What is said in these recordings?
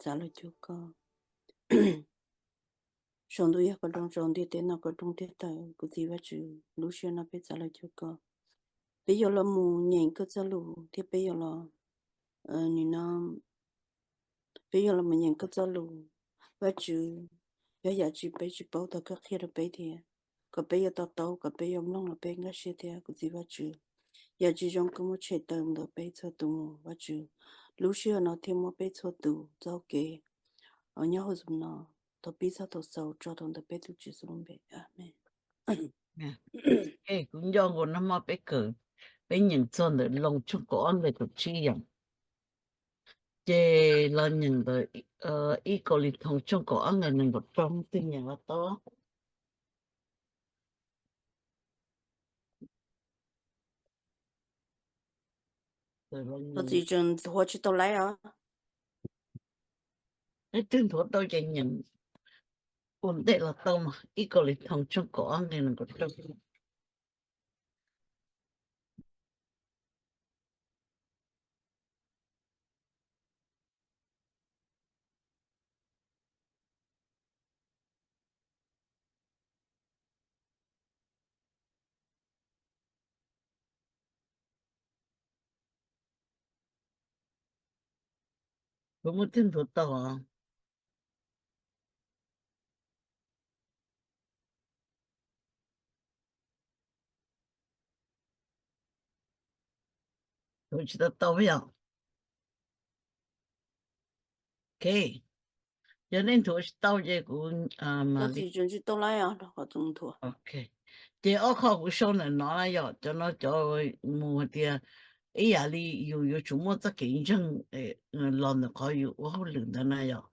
txav los cuag koj. Saum ntuj yog qhov rooj, saum ntiaj teb no qhov rooj thiaj tawg. Kuv txiv Vajtswv, lub sij hawm no peb txav los cuag koj. Peb yuav los mus nyeem koj txoj lus thiab peb yuav los, nim no peb yuav los mus nyeem koj txoj lus. Vajtswv, yog yam tsis peb tsis paub tau koj qhia rau peb thiab, kom peb yuav to taub, kom peb yuav mloog los peb nkag siab thiab. Kuv txiv Vajtswv, yam tsis zoo koj muab tshem tawm ntawm peb txhua tus mus Vajtswv. Lub sij hawm no thiaj muab peb txhua tus txoj kev nyob hauv Zoom no tau pib txog thaum xaus tso rau ntawm peb tus Tswv Yexus lub npe, amees. Kuv nco nkaus nag hmo peb kawm, peb nyeem txog ntawm Loos tshooj kaum ob nqe kaum tsib yom, ces los nyeem ntawm ib Kauleethoos tshooj kaum ob nqe nees nkaum rau, twg nyeem los tau. Koj txiv tseem nthuav tsis tau laib os. Leej twg nthuav tau ces nyeem ua ntej los tau mas, ib Kauleethoos tshooj kaum ob nqe nees nkaum rau. Kuv muaj twg nthuav tau os? Nthuav tsis tau tau yom? Ok, yog nej nthuav tsis tau ces kuv, tsis tau laib, ok. Ces ob qho kuv sau ntawm no na yom, cov no cov mus hais tias ib yam li yus yuav tsum muaj txoj kev ntseeg los ntawm qhov yus ua hauj lwm ntawd na yom.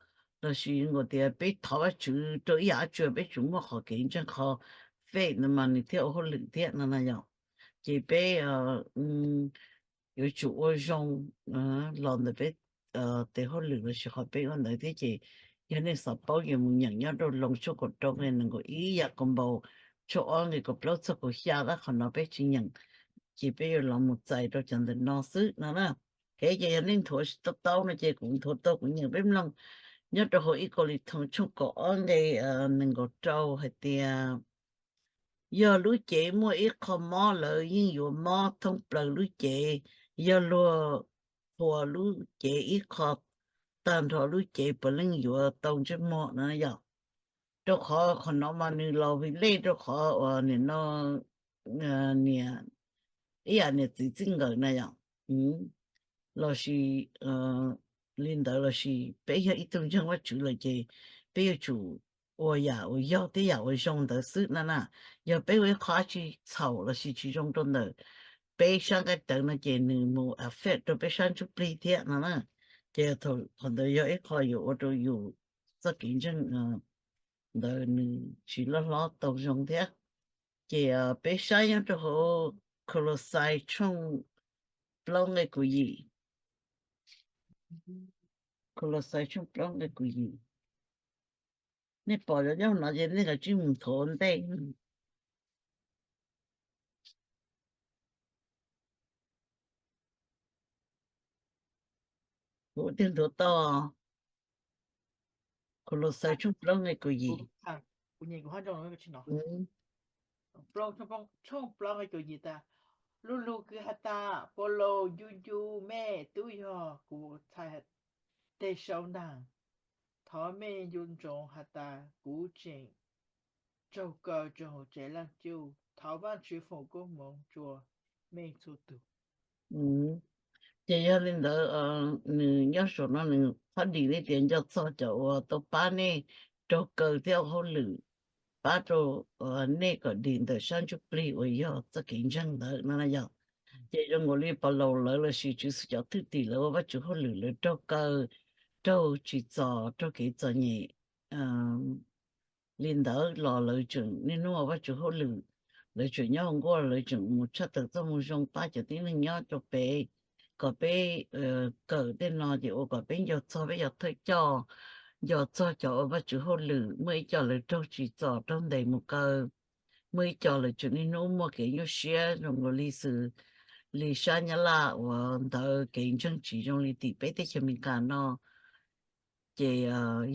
Lossis nkaus tias peb thov Vajtswv rau ib yam dab tsi peb tsum muaj qhov kev ntseeg, qhov faith no mas nws thiaj ua hauj lwm thiab no na yom. Ces peb yuav tsum ua zoo los ntawm peb tes hauj lwm lossis qhov peb ua ntawd thiab. Ces yog nej xav paub ces mus nyeem nyob rau Loos tshooj kaum rau nqe nees nkaum ib, Yakaunpaus tshooj ob nqe kaum plaub txog kaum xya, tab qhov no peb tsis nyeem, ces peb yuav los mus txais rau cov ntawm no xwb no na. Ces yog nej nthuav tsis tau tau no ces kuv nthuav tau kuv nyeem peb mloog. Nyob rau hauv ib Kauleethoos tshooj kaum ob nqe nees nkaum rau hais tias, yog lub cev muaj ib qho mob lawv yeej yuav mob thoob plaws lub cev, yog luag qhuas lub cev ib qho tag nrho lub cev puav leej yuav tau ntsej muag no yom. Rau qhov qhov no mas nws los vim lej rau qhov uas nim no niam, ib yam niam txiv txij nkawm na yom, lossis li ntawd lossis peb yog ib tug ntseeg Vajtswv lawm ces peb yuav tsum ua yam uas yog thiab yam uas zoo ntawd xwb no na. Yog peb ua ib qho dab tsi txhaum lossis tsis zoo rau ntawm peb sab nqaij tawv no ces nws mus affect rau peb sab ntsuj plig thiab no na. Ces qhov ntawd yog ib qho yuav ua rau yus txoj kev ntseeg ntawd nws tsis loj hlob tau zoo thiab. Ces peb saib nyob rau hauv Kolosais tshooj plaub nqe kaum yim. Kolosais tshooj plaub nqe kaum yim. Nej pom cov nyob no ces nej kav tsij mus nthuav ua ntej. Kuv twb nthuav tau. Kolosais tshooj plaub nqe kaum yim. Tshooj plaub nqe kaum yim tas, lub lug kws has tas, Paulus ncu ncu mej tub yog kuv txhais teg sau ntaag. Thov mej nco ntsoov has tas kuv tseem tsaug kaw rua huv tsev laaj cuj. Thov Vaajtswv foom koob moov rua mej txhua tug. Ces yog li ntawd, nws nyob saum no nws qhov dim li tias nco txog cov uas tau pab nej raug kaw thiab ua hauj lwm, pab rau nej kom dim ntawm sab ntsuj plig uas yog txoj kev ntseeg ntawd no na yog. Ces zoo nkaus li Paulus lawv lossis Tswv Yexus cov thwj tim lawv ua Vajtswv hauj lwm lawv raug kaw, raug tsim txom, raug kev txom nyem li ntawd los lawv tseem niaj hnub ua Vajtswv hauj lwm, lawv tseem nyob hauv nkuaj, lawv tseem mus tshaj tawm txoj moo zoo pab cov tib neeg nyob rau pem. Kom peb kawm tej no ces ua kom peb nco txog peb cov thawj coj, nco txog cov ua Vajtswv hauj lwm, muaj ib co lawv raug tsim txom raug ntes mus kaw, muaj ib co lawv tseem niaj hnub muaj kev nyuaj siab zoo nkaus li xws li sab Nyab Laj uas ntawd kev ntseeg tsis zoo li tim peb teb chaws Amelikas no. Ces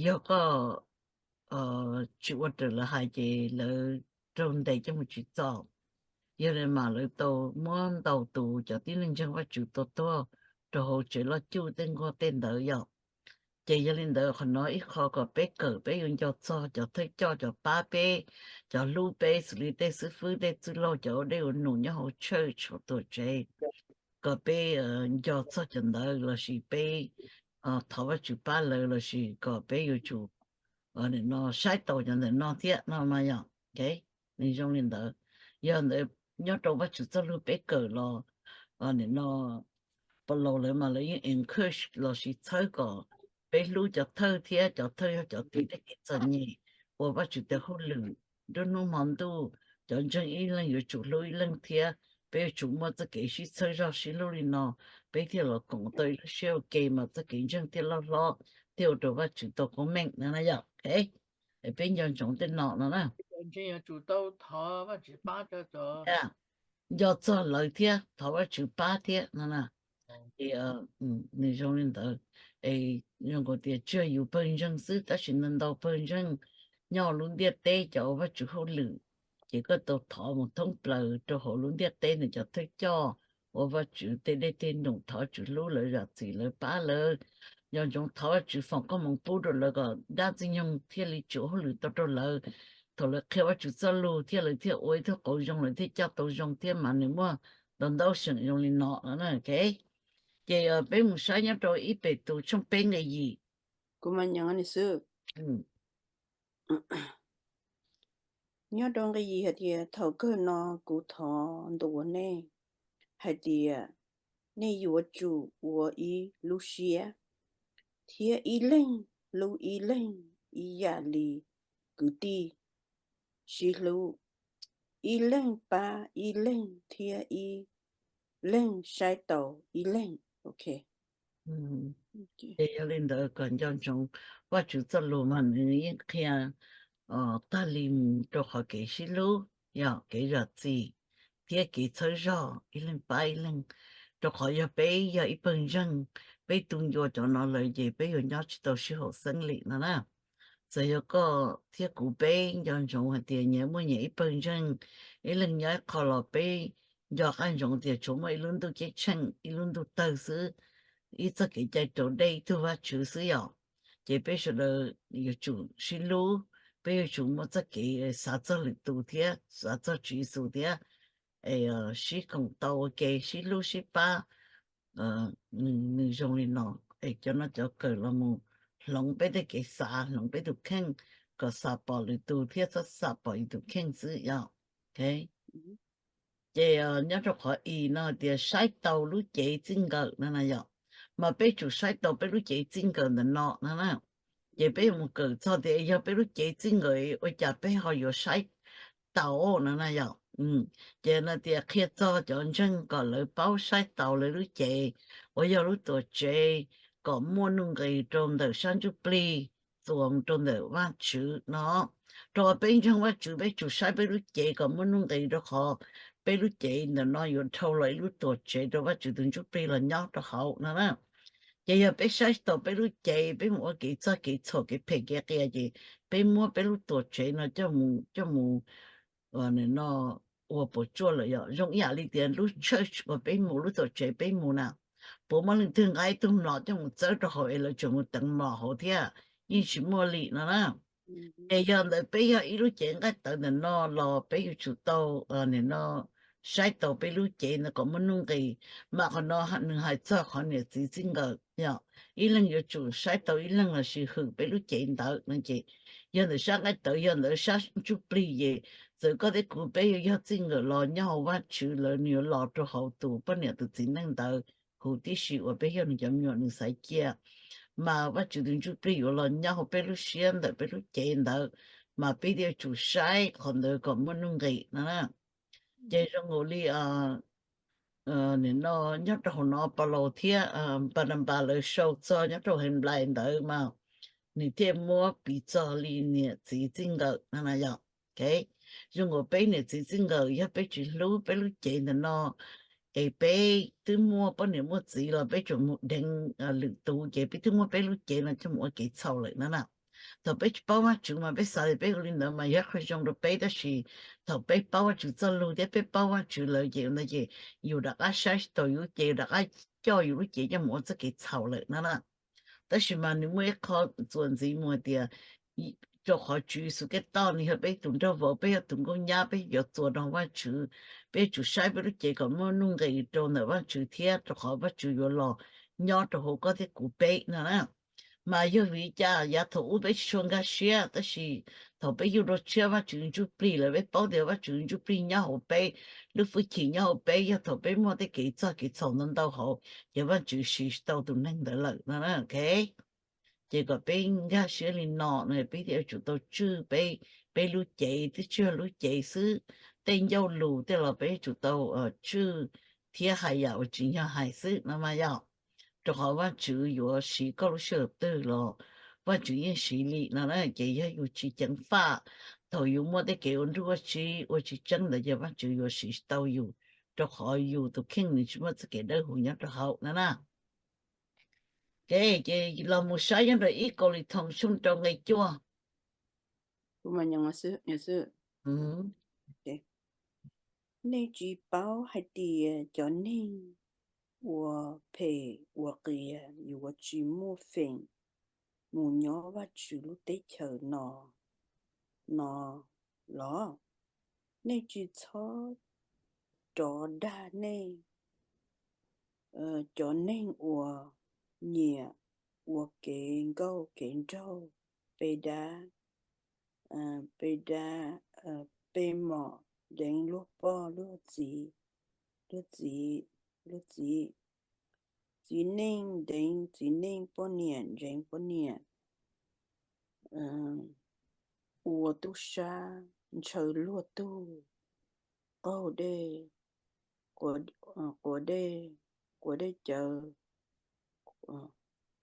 yog koj tsis ua raws lawv hais ces lawv raug ntes coj mus tsim txom. Yog li mas lawv tau muab ntau tus cov tib neeg ntseeg Vajtswv tua tuag rau hauv tsev loj cuj tej nkuaj tej ntawd yom. Ces yog li ntawd qhov no ib qho kom peb kawm peb yuav nco txog cov thawj coj cov pab peb, cov hlub peb xws li tej xib fwb tej txwj laug cov ua dej ua num nyob hauv church hauv tuam tsev, kom peb nco txog cov ntawd lossis peb thov Vajtswv pab lawv lossis kom peb yuav tsum no saib taus cov ntawm no thiab no mas yom. Nws zoo li ntawd. Yog ntawd nyob rau Vajtswv txoj lus peb kawm los nim no Paulus lawv mas lawv yeej encourage lossis txhawb kom peb hlub cov thawj thiab cov thawj yog cov twg tej kev txom nyem ua Vajtswv tes hauj lwm nruab hnub hmo ntuj. Cov ntseeg ib leeg yuav tsum hlub ib leeg thiab peb yuav tsum muaj txoj kev sib txhawb zog sib hlub li no, peb thiaj los koom tau ib lub siab ua ke mas txoj kev ntseeg thiaj loj hlob thiaj ua rau Vajtswv tau koob meej no na yom. Peb nco ntsoov tej no no na. Nco txog lawv thiab thov Vajtswv pab thiab no na. Nws zoo li ntawd. Es zoo nkaus tias tsuas yus pawg ntseeg xwb tab sis ntau ntau pawg ntseeg nyob lub ntiaj teb cov ua Vajtswv hauj lwm, ces koj tau thov mus thoob plaws rau hauv lub ntiaj teb ntawm cov thawj coj ua Vajtswv tej dej tej num, thov Vajtswv hlub lawv zam txim lawv pab lawv. Nco ntsoov thov Vajtswv foom koob hmoov pub rau lawv kom dab ntxwg nyoog thiaj li tsuav hauj lwm tau rau lawv. Thaum lawv qhia Vajtswv txoj lus thiab lawv thiaj ua ib tug qauv zoo lawv thiaj coj tau zoo thiab mas nws muaj ntau ntau seem zoo li no. Ces peb mus saib nyob rau ib Petus tshooj peb nqe yim. Kuv mas nyeem xwb. Nyob rau nqe yim hais tias, thaum kawg no kuv thov ntuas nej hais tias nej yuav tsum ua ib lub siab, thiab ib leeg hlub ib leeg ib yam li kwv tij sib hlub, ib leeg pab ib leeg thiab ib leeg saib taus ib leeg. Ces yog li ntawd kom nco ntsoov Vajtswv txoj lus mas nws yeej qhia tag li mus rau qhov kev sib hlub, yog kev zam txim thiab kev txhawb zog ib leeg pab ib leeg. Rau qhov yog peb yog ib pawg ntseeg, peb tu ncua cov no lawm ces peb yuav nyob tsis tau sib haum xeeb li no na. Txawm yog koj thiab kuv peb nco ntsoov hais tias nyias muaj nyias ib pawg ntseeg, ib leeg nyob ib qho los peb nco qab ntsoov tias tsuas muaj ib lub ntuj ceeb tsheej ib lub ntuj tawg xwb, ib txoj kev cai raus dej ib tug Vajtswv xwb yom. Ces peb sawv daws yuav tsum sib hlub, peb yuav tsum muaj txoj kev xav txog lwm tus thiab xav txog Tswv Yexus thiab sib koom tau ua ke sib hlub sib pab. Nws zoo li no, es cov no cov kawm los mus hloov peb tej kev xav, hloov peb tus kheej kom xam pom lwm tus thiab txhob xam pom yus tus kheej xwb yom. Ces nyob rau qhov i no tias saib taus lub cev txij nkawm no na yom. Mas peb tsum saib taus peb lub cev txij nkawm ntawm no no na. Ces peb yuav mus kawm txog tias yog peb lub cev txij nkawm ua cas peb ho yuav saib taus no na yom. Ces no tias qhia txog cov ntseeg kom lawv paub saib taus lawv lub cev uas yog lub tuam tsev kom muaj nuj nqis rau ntawm sab ntsuj plig txuas mus rau ntawm Vajtswv no. Rau qhov peb ntseeg Vajtswv peb tsum saib peb lub cev kom muaj nuj nqis rau qhov peb lub cev ntawm no yuav dhau los ib lub tuam tsev rau Vajtswv tus ntsuj plig los nyob rau hauv no na. Ces yog peb saib taus peb lub cev peb mus ua kev txog kev txhaum kev phem kev qias ces peb muab peb lub tuam tsev no coj mus no ua puas tsuaj lawm yom. Zoo ib yam li tias lub church uas peb mus lub tuam tsev peb mus na, puas muaj leej twg nqa ib tug mlom coj mus txawb rau hauv es lawv tseem mus teev mlom hauv thiab? Yeej tsis muaj li no na. Ces yog ntawd peb yog ib lub cev nqaij tawv ntawm no los peb yuav tsum tau nim no saib taus peb lub cev ntawd kom muaj nuj nqis. Mas qhov no nws hais txog qhov niam txiv txij nkawm yom, ib leeg yuav tsum saib tau ib leeg lossis hwm peb lub cev ntawd no ces yog ntawm sab nqaij tawv yog ntawm sab ntsuj plig ces txawm koj thiab kuv peb yuav yog txij nkawm los nyob hauv Vajtswv lawv nws yuav los rau hauv tus poj niam tus txiv neej ntawd huv tib si uas peb yog nws cov me nyuam nws xaiv cia. Mas Vajtswv tus ntsuj plig yuav los nyob hauv peb lub siab ntawm peb lub cev ntawd, mas peb thiaj tsum saib qhov ntawd kom muaj nuj nqis no na. Ces zoo nkaus li nim no nyob rau hauv no Paulus thiab Npananpas lawv sau txog nyob rau Henplais ntawd mas nws thiaj muab piv txog li niam txiv txij nkawm no na yom. Zoo nkaus peb niam txiv txij nkawm yog peb tsis hlub peb lub cev ntawm no, es peb twb muaj poj niam muaj txiv los peb tseem mus deev lwm tus, ces peb twb muab peb lub cev no coj mus ua kev txhaum lawm no na. Thaum peb tsis paub Vajtswv mas peb xav tias peb ua li ntawd mas yog qhov zoo rau peb, tab sis thaum peb paub Vajtswv txoj lus thiab peb paub Vajtswv lawm ces ua ntawd ces yus rov qab saib tsis taus yus lub cev, yus rov qab coj yus lub cev coj mus ua txoj kev txhaum lawm no na. Tab sis mas nws muaj ib qho txuas ntxiv mus hais tias, rau qhov Tswv Yexus Khetos nws yog peb tus nraug vauv, peb yog tus nkauj nyab, peb yuav txuas rau Vajtswv, peb yuav tsum saib peb lub cev kom muaj nuj nqis rau ntawm Vajtswv thiab, rau qhov Vajtswv yuav los nyob rau hauv koj thiab kuv peb no na. Mas yog vim li cas yav thaum ub peb tsis tshua nkag siab, tab sis thaum peb yug dua tshiab Vajtswv ntsuj plig lawm, peb paub tias Vajtswv ntsuj plig nyob hauv peb, lub hwj chim nyob hauv peb, yog thaum peb muaj tej kev txog kev txhaum ntau ntau hauv, ces Vajtswv siv tsis tau tus neeg ntawd lawm no. Ok, ces kom peb nkag siab li no no peb thiaj yuav tsum tau tswj peb, peb lub cev, twb tsis yog lub cev xwb, tej ncauj lus tej los peb yuav tsum tau tswj thiab hais yam uas tsim nyog hais xwb no mas yog, rau qhov Vajtswv yuav siv koj lub sij hawm twg los Vajtswv yeej siv li no na. Ces yog yus tsis ceev faj, thaum yus muaj tej kev ua nruj ua tsiv ua tsis tseeb ntawd ces Vajtswv yuav siv tsis tau yus, rau qhov yus tus kheej nws tsis muaj txoj kev dawb huv nyob rau hauv no na. Ok, ces los mus saib nyob rau ib Kauleethoos tshooj rau nqe cuaj. Nej tsis paub hais tias cov neeg ua phem ua qias yuav tsis muaj feem mus nyob Vajtswv lub teb chaws no, no los? Nej tsis txhob rov dag nej cov neeg uas nyiam ua kev nkauj kev nraug, pe dab, pe dab, pe mom, deev luag poj luag txiv, luag txiv, luag txiv, txiv neej deev txiv neej, poj niam ntseeg poj niam, ua tub sab, ntshaw luag tug, qaug dej, quav dej, quav dej cawv.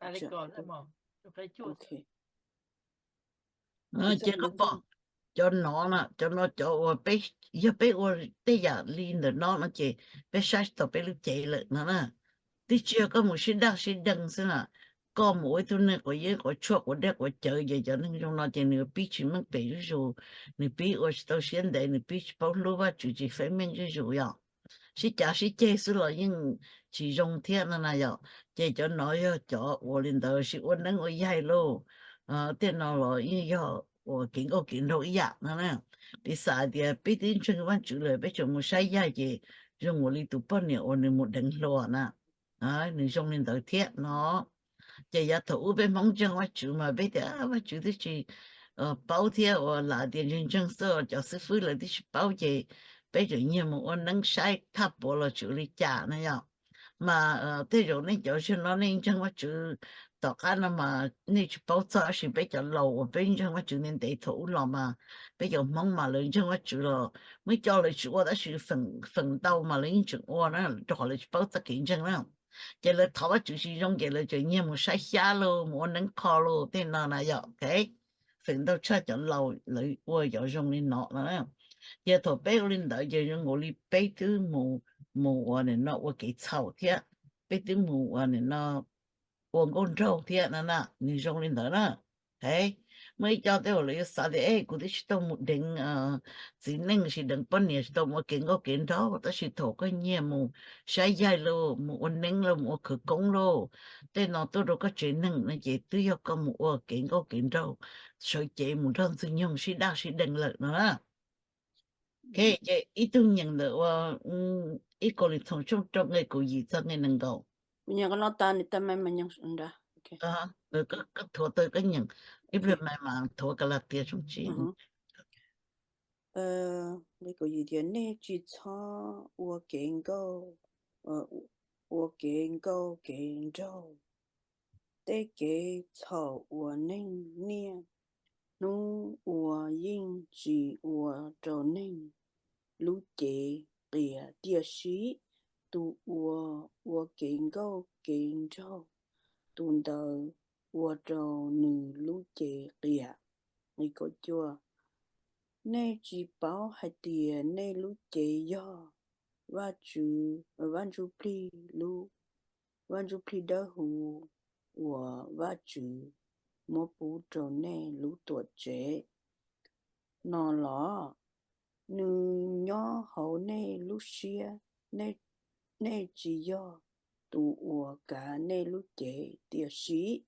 Ces koj pom cov no na, cov no cov uas peb, yog peb ua tej yam li ntawm no no ces peb saib tsis taus peb lub cev lawm no na. Twb tsis yog koj mus sib daj sib deev xwb na, koj mus ua ib tug neeg quav yeeb quav tshuaj quav dej quav cawv ces cov neeg zoo no ces nws pib tsis meej pem zuj zus, nws pib ua tsis tau siab ntev, nws pib tsis paub hlub Vajtswv, tsis feeb meej zuj zus yom. Sib cav sib ceg xwb los yeej tsis zoo thiab no na yom. Ces cov no yog cov uas li ntawd sis ua neeb ua yaig lauj, tej no los yeej yog uas kev nkauj kev nraug ib yam no na. Piv xam tias peb twb ntseeg Vajtswv lawm peb tseem mus saib yaig ces zoo ua li tus poj niam uas nws mus deev hluas na, nws zoo li ntawd thiab no. Ces yav thaum ub peb Hmoob ntseeg Vajtswv mas peb tias Vajtswv twb tsis paub thiab uas lam tias ntseeg ntseeg xwb cov xib fwb lawv twb tsis paub ces peb tseem nyiag mus ua neeb saib thaj puav los tsis ua li cas na yom. Mas tej zaum nej cov zaum no nej ntseeg Vajtswv tom qab no mas nej tsis paub txog, tab sis peb cov laus uas peb ntseeg Vajtswv ntev ntev thaum ub los mas peb cov Hmoob mas lawv ntseeg Vajtswv los muaj cov lawv tsis ua tab sis feem ntau mas lawv yeej tseem ua na, rau qhov lawv tsis paub txoj kev ntseeg na. Ces lawv thov Vajtswv tsis zoo ces lawv tseem nyiag mus saib xyab lauj, mus ua neeb qho lauj tej no na yom. Feem ntau tshaj cov laus lawv ua cov zoo li no no. Ces thaum peb ua li ntawd ces zoo nkaus li peb twb mus, mus ua nim no ua kev txhaum thiab, peb twb mus ua nim no ua nkauj nraug thiab no na, nws zoo li ntawd na. Muaj ib co tej uas lawv yuav xav tias es kuv twb tsis tau mus deev txiv neej sis deev poj niam, tsis tau mus ua kev nkauj kev nraug, tab sis thaum koj nyiag mus saib yaig lauj, mus ua neeb lauj, mus ua khawv koob lauj, tej no tuaj rau koj tsev neeg no ces twb yog koj mus ua kev nkauj kev nraug, sawv cev mus nrog ntxwg nyoog sib daj sib deev lawm no na. Ces ib tug nyeem ntawm ua ib Kauleethoos tshooj rau nqe kaum yim txog nqe nees nkaum. Koj thuav tau koj nyeem, ib pliag mas mas thuav Kalatias tshooj tsib. Nqe kaum yim tias nej tsis txhob ua kev nkauj, ua kev nkauj kev nraug, tej kev txhaum uas neeg niaj hnub ua yeej tsis ua rau neeg lub cev qias, tiam sis tus uas ua kev nkauj kev nraug, tus ntawd ua rau nws lub cev qias. Nej tsis paub hais tias nej lub cev yog Vajtswv, Vaj Ntsujplig lub, Vaj Ntsujplig Dawbhuv uas Vajtswv muab pub rau nej lub tuam tsev no los? Nws nyob hauv nej lub siab. Nej tsis yog tus uas kav nej lub cev, tiam sis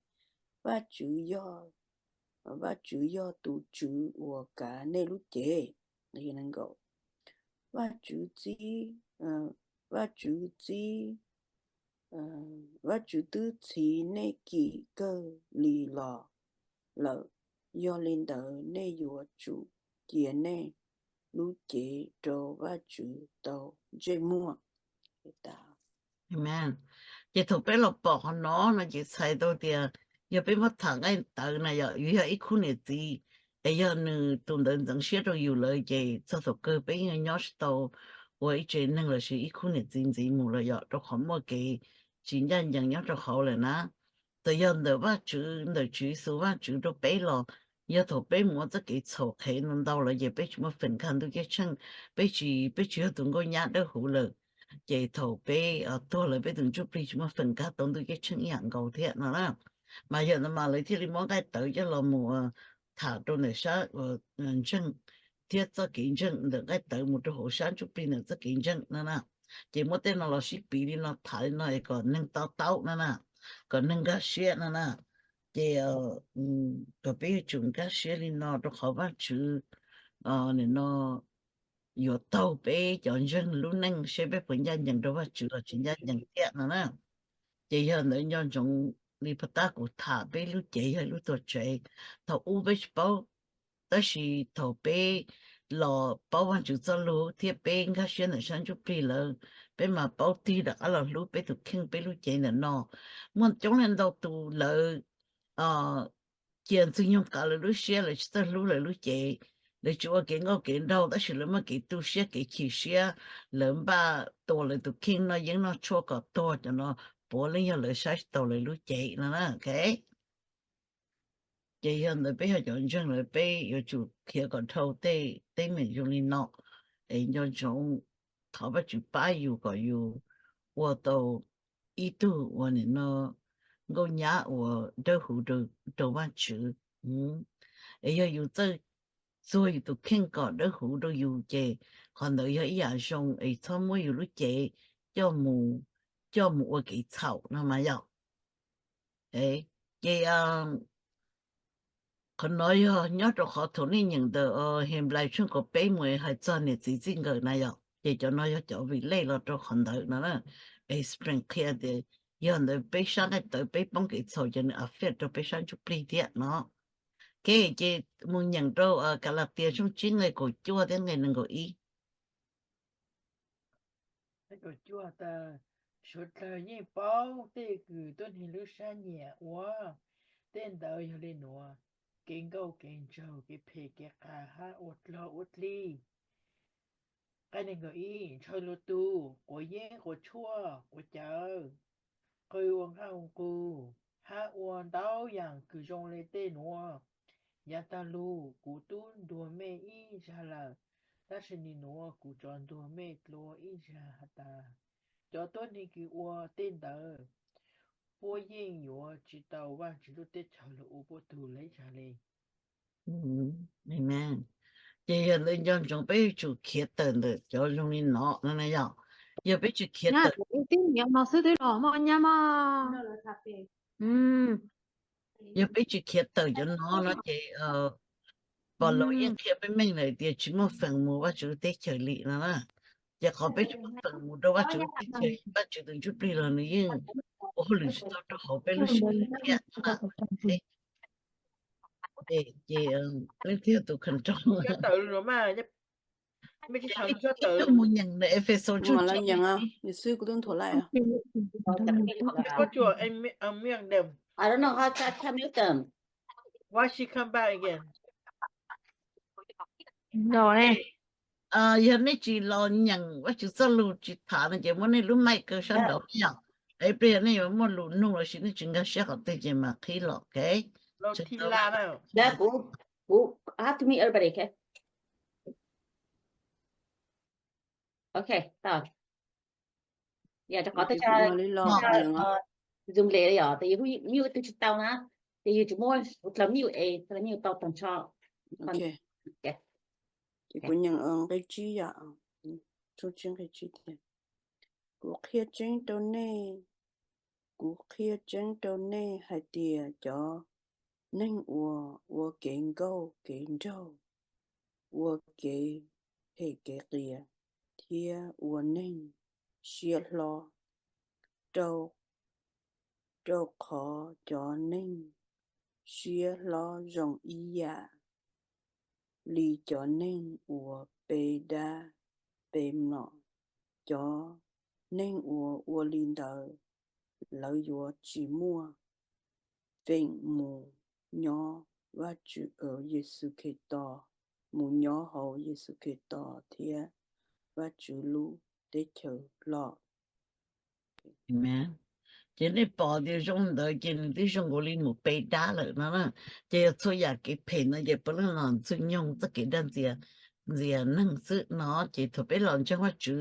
Vajtswv yog, Vajtswv yog tus Tswv uas kav nej lub cev. Vajtswv txib, Vajtswv txib, Vajtswv twb txhiv nej kim kawg li los lawm. Yog li ntawd nej yuav tsum cia nej lub cev rau Vajtswv tau ntsej muag. Ces thaum peb los pom qhov no no ces txhais tau tias yog peb muab tham nqaij tawv na yom, yus yog ib khub niam txiv, es yog nws tus ntawd ntxeev siab rau yus lawm ces txog thaum kawg peb yeej nyob tsis tau ua ib tsev neeg los sis ib khub niam txiv ntxiv mus lawm yom, rau qhov muaj kev tsis ncaj ncees nyob rau hauv lawm na. Txawm yog ntawm Vajtswv, ntawm Tswv Yexus Vajtswv rau peb los, yog thaum peb mus ua txoj kev txhaum qhev ntau ntau lawm ces peb tsis muaj feem nkag ntuj ceeb tsheej, peb tsis, peb tsis yog tus nkauj nyab dawb huv lawm. Ces thaum peb tuag lawm peb tus ntsuj plig tsis muaj feem nkag tau ntuj ceeb tsheej ib yam nkaus thiab no na. Mas yog ntawd mas lawv thiaj li muab nqaij tawv coj los mus tham rau ntawm sab ntseeg thiab txoj kev ntseeg ntawm nqaij tawv mus rau hauv sab ntsuj plig ntawm txoj kev ntseeg no na. Ces muab tej no los sib piv li no tham li no es kom neeg to taub no na, kom neeg nkag siab no na. Ces kom peb yuav tsum nkag siab li no rau qhov Vajtswv nim no yuav taug peb cov ntseeg lub neej seb peb puas ncaj ncees rau Vajtswv los tsis ncaj ncees thiab no na. Ces yog ntawd nco ntsoov li pab tab kuv tham peb lub cev yog ib lub tuam tsev. Thaum ub peb tsis paub, tab sis thaum peb los paub Vajtswv txoj lus thiab peb nkag siab ntawm sab ntsuj plig lawm, peb mas paub tig rov qab los hlub peb tus kheej peb lub cev ntawm no. Muaj coob leej ntau tus lawv cia Ntxwg Nyoog kav lawv lub siab, lawv tsis txawj hlub lawv lub cev. Lawv tsis ua kev nkauj kev nraug tab sis lawv muaj kev tu siab kev chim siab, lawv npaj tua lawv tus kheej noj yeeb noj tshuaj kom tuag, cov no puav leej yog lawv saib tsis taus lawv lub cev no na. Ces yog ntawd peb yog cov ntseeg lawm peb yuav tsum khiav kom dhau tej teeb meem zoo li no, es nco ntsoov thov Vajtswv pab yus kom yus ua tau ib tug uas nim no nkauj nyab uas dawb huv rau Vajtswv. Es yog yus txawj txuag yus tus kheej kom dawb huv rau yus ces qhov ntawd yog ib yam zoo es txhob muab yus lub cev coj mus, coj mus ua kev txhaum no mas yom. Ces qhov no yog nyob rau qhov thaum nej nyeem ntawm Henplais tshooj kaum peb mus hais txog niam txiv txij nkawm na yom, ces cov no yog cov vim lej los rau qhov ntawd no na. Es Spring qhia tias yog ntawd peb sab nqaij tawv peb poob kev txhaum ces nws affect rau peb sab ntsuj plig thiab no. Ok, ces mus nyeem rau Kalatias tshooj tsib nqe kaum cuaj thiab nqe nees nkaum ib. Suav dlawg yeej paub tej kws tuab neeg lub sab nyiam ua, tej ntawd yog li nuav: kev nkauj kev nraug, kev phem kev qas, hab ua dlog ua dlig. Nqe nees nkaum ib, ntshaw lwm tus, quav yeeb quav tshuaj, quav cawv, qw ua nqaj ua nqug, hab ua ntau yaam kws zoo le tej nuav. Yav taag lug kuv tub ntuag mej ib zag lawm, tab sis nim nuav kuv rov ntuag mej dlua ib zag has tas, cov tuab neeg kws ua tej ntawd, puab yeej yuav tsis tau Vaajtswv lub teb chaws lug ua puab tug le ib zag le. Ces yog ntawd nco ntsoov peb yuav tsum khiav tawm ntawm cov zoo li no no na yog. Yog peb tsis khiav tawm, yog peb tsis khiav tawm cov no no ces Pov Lug yeej qhia peb meej lawm tias tsis muaj feem mus Vaajtswv teb chaws li no na. Ces qhov peb tsis muaj feem mus rau Vaajtswv teb chaws, Vaajtswv tus Ntsuj Plig los nws yeej ua hauj lwm tsis tau rau hauv peb lub siab thiab no na. Ces leej twg yog tus control? Ib tug mus nyeem ntawm Ephesos tshooj tsib. Yog nej tsis los nyeem Vaajtswv txoj lug tsis tham no ces muab nej lub mic kaw sab nraud yom. Es pliag yog nej yuav muaj lus nug lossis nej tsis nkag siab qhov twg ces mam qhib los, ok? Kuv, kuv have to meet everybody, ok? Ok, tau. Yog rau qhov tej zaum le yom, tes yus hu mute tsis tau na, ces yus tsis muaj dlaws mute es dlaws mute tau tag nrho. Ces kuv nyeem nqe tsib yom, tsib nqe tsib tias, kuv qhia tseeb rau nej, kuv qhia tseeb rau nej hais tias cov neeg uas ua kev nkauj kev nraug, ua kev phem kev qias, thiab ua neeg siab hlob, rau, rau qhov cov neeg siab hlob zoo ib yam li cov neeg uas pe dab pe mlom. Cov neeg uas ua li ntawd, lawv yuav tsis muaj feem mus nyob Vajtswv, Yexus Khetos, mus nyob hauv Yexus Khetos thiab Vajtswv lub teb chaws loj. Ces nej pom tias zoo ntawd ces nws twb zoo nkaus li mus pe dab lawm no na. Ces yog txhua yam kev phem no ces puav leej los Ntxwg Nyoog txoj kev dag ntxias, ntxias neeg xwb no. Ces thaum peb los ntseeg Vajtswv,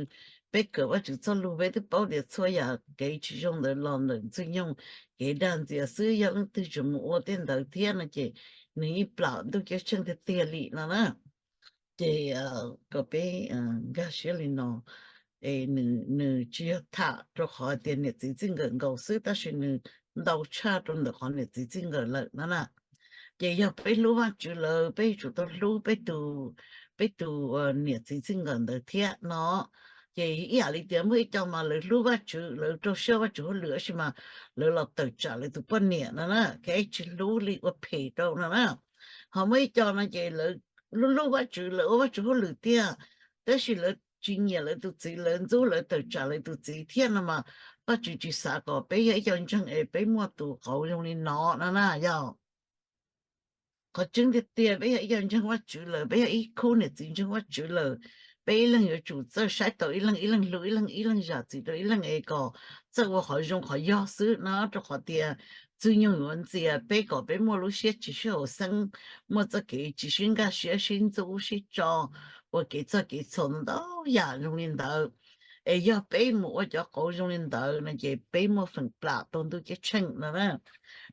peb kawm Vajtswv txoj lus, peb twb paub tias txhua yam kev tsis zoo ntawd los ntawm Ntxwg Nyoog kev dag ntxias xwb. Yog leej twg tseem mus ua tej ntawd thiab no ces nws yeej plam ntuj ceeb tsheej tiag tiag li no na. Ces kom peb nkag siab li no, es nws tsis yog tham rau qhov tias niam txiv txij nkawm nkaus xwb, tab sis nws ntau tshaj rau ntawm qhov niam txiv txij nkawm lawm no na. Ces yog peb hlub Vajtswv lawm, peb yuav tsum tau hlub peb tus, peb tus niam txiv txij nkawm ntawd thiab no. Ces ib yam li tias muaj ib co mas lawv hlub Vajtswv, lawv rau siab Vajtswv hauj lwm, tab sis mas lawv los tawm tsam lawv tus poj niam no na, kev tsis hlub li ua phem rau no na. Ho muaj ib co no ces lawv hlub hlub Vajtswv, lawv ua Vajtswv hauj lwm tiag, tab sis lawv tsis nyiam lawv tus txiv, lawv ntxub lawv tawm tsam lawv tus txiv thiab no mas Vajtswv tsis xav kom peb yog ib co ntseeg es peb muaj tus qauv zoo li no no na yog. Qhov tseeb tiag tiag peb yog ib co ntseeg Vajtswv lawm, peb yog ib khub niam txiv ntseeg Vajtswv lawm, peb ib leeg yuav tsum txawj saib taus ib leeg, ib leeg hlub ib leeg, ib leeg zam txim rau ib leeg es kom txawj ua qhov zoo qhov yog xwb no, rau qhov tias Ntxwg Nyoog yuav ntxias peb kom peb muaj lub siab tsis sib haum xeeb, muaj txoj kev tsis sib nkag siab, sib ntxub sib tso, ua kev txog kev txhaum ntau yam zoo li ntawd. Es yog peb mus ua cov qauv zoo li ntawd no ces peb muaj feem plam tau ntuj ceeb tsheej no na.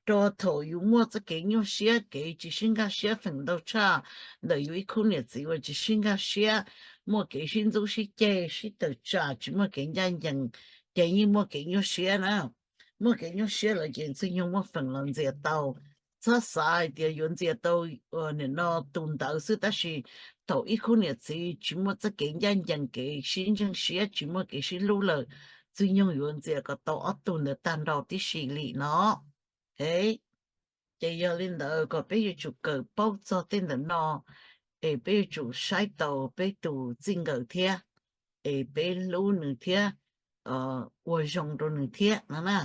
Rau thaum yus muaj txoj kev nyuaj siab, kev tsis sib nkag siab feem ntau tshaj ntawm yus ib khub niam txiv uas tsis sib nkag siab, muaj kev sib ntxub sib ceg, sib tawm tsam, tsis muaj kev ncaj ncees, ces yeej muaj kev nyuaj siab na. Muaj kev nyuaj siab lawm ces Ntxwg Nyoog muaj feem los ntxias tau. Txhob xav hais tias yuav ntxias tau nim no tus ntawd xwb, tab sis thaum ib khub niam txiv tsis muaj txoj kev ncaj ncees, kev sib ntseeg siab, tsis muaj kev sib hlub lawm, Ntxwg Nyoog yuav ntxias kom tau ob tug ntawd tag nrho tib si li no. Ces yog li ntawd kom peb yuav tsum kawm paub txog tej ntawm no, es peb yuav tsum saib taus peb tus txij nkawm thiab, es peb hlub nws thiab, ua zoo rau nws thiab no na.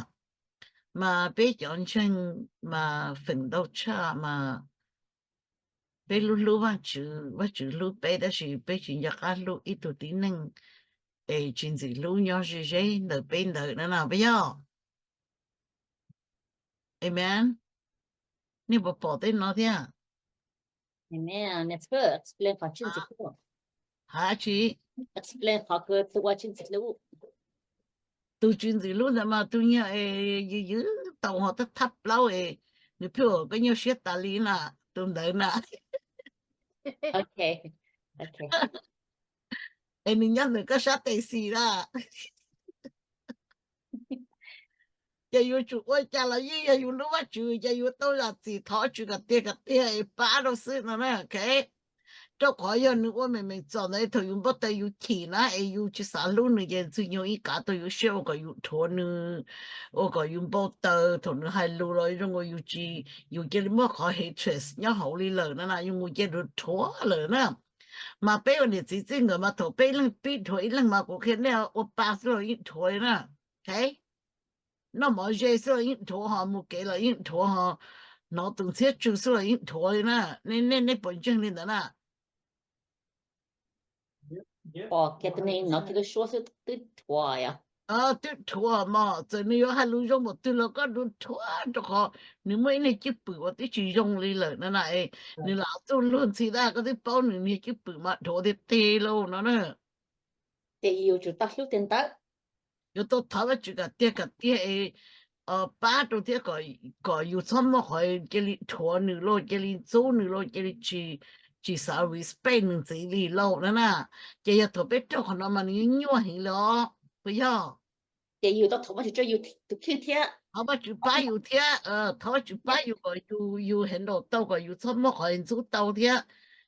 Mas peb cov ntseeg mas feem ntau tshaj mas peb hlub hlub Vajtswv, Vajtswv hlub peb, tab sis peb tsis nco qab hlub ib tug tib neeg es tsis ntxim hlub nyob ze ze ntawm peb ntawd no na, puas yog? Amen. Nej puas pom tej no thiab? Hais tsis, tus tsis ntxim hlub ntawd mas tus nyuag es yws yws tau ho thab thab plaub es nws pheej ua koj nyuaj siab tas li na, tus ntawd na. Es nws nyob ntawm koj sab tes xis na. Ces yuav tsum ua cas los yeej yog yus hlub Vajtswv ces yuav tau zam txim thov Tswv kom tiag kom tiag es pab rau xwb no na, ok. Rau qhov yog nws ua meem meem txom ntawd thaum yus npau taws yus chim na es yus tsis xav hlub nws ces Ntxwg Nyoog ib kav tau yus siab ua kom yus dhuav nws, ua kom yus npau taws, thaum nws hais lus los zoo ua yus tsis, yus cia li muaj qhov hatred nyob hauv li lawm no na, yus mus cia dhuav dhuav lawm na. Mas peb ua niam txiv txij nkawm mas thaum peb ib leeg pib dhuav ib leeg mas kuv qhia nej, ua pa xwb los yeej dhuav li na. Ok, noj mov ze xwb los yeej dhuav, ho mus kev los yeej dhuav, ho hnov tus ntxhiab tsw xwb los yeej dhuav li na. Nej, nej puas ntseeg li ntawd na? Pom kiag tus neeg no kiag lub suab xwb twb dhuav os. Twb dhuav mas txawm nws yuav hais lus zoo npaum twg los koj dhuav dhuav, rau qhov nws muaj ib niag cwj pwm uas twb tsis zoo li lawm no na. Nws lam txuj luag ntxhi tab koj twb paub nws niag cwj pwm mas dhuav tiag tiag lauj no na. Ces yus tsum tau hlub tiag ntawd. Yuav tau thov Vajtswv kom tiag kom tiag es pab rau thiab kom yus txhob muaj qhov cia li rhuav nws los cia li ntxub nws los cia li tsis, tsis xav respect nws ntxiv li lauj na na. Ces yog thaum peb raug qhov no mas nws yeej nyuaj heev li os, puas yog? Ces yus tau thov Vajtswv rau yus tus kheej thiab, thov Vajtswv pab yus thiab, thov Vajtswv pab yus kom yus, yus handle tau kom yus txhob muaj qhov ntxub tau thiab.